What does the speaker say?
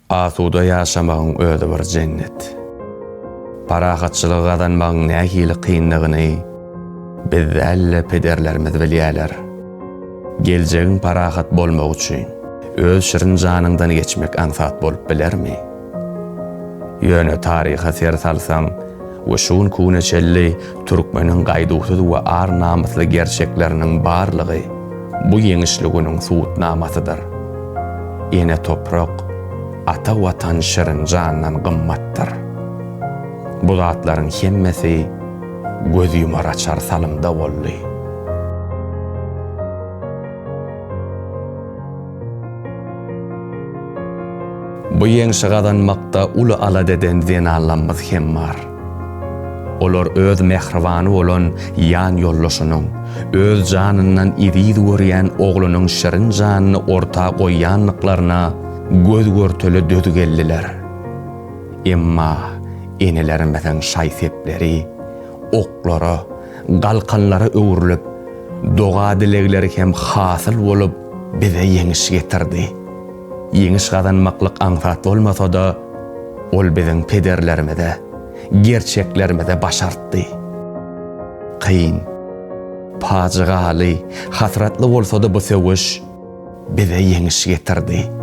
Asuda ýaşamagyň özi bir jennet. Parahatçylygy gazanmagyň nähili kyndygyny biz däl-de pederlerimiz bilýärler. Geljegiň parahat bolmagy üçin öz şirin janyňdan geçmek aňsat bolup bilermi? Ýöne taryha ser salsaň we şu günki güne çenli türkmeniň gaýduwsyz we ar-namysly gerçekleriniň barlygy bu ýeňişli günüň subutnamasydyr. Ene toprak, ata Watan şirin jandan gymmatdyr. Bu zatlaryň hemmesi göz ýumar açar salymda boldy. Bu ýeňşi gazanmakda uly alada eden zenanlarymyz hem bar. Olar öz mähribany bolan ýan ýoldaşynyň, öz janyndan eziz görýän oglunyň şirin janyny orta goýýandyklaryna göz-görtele döz geldiler. Emma enelerimiziň şaý-sepleri oklara, galkanlara öwrülip, doga-dilegleri hem hasyl bolup, bize ýeňiş getirdi. Ýeňiş gazanmaklyk aňsat bolmasa-da, ol biziň pederlerimize, gerçeklerimize başartdy. Kyn, pajygaly, hasratly bolsa-da bu söweş bize ýeňiş getirdi.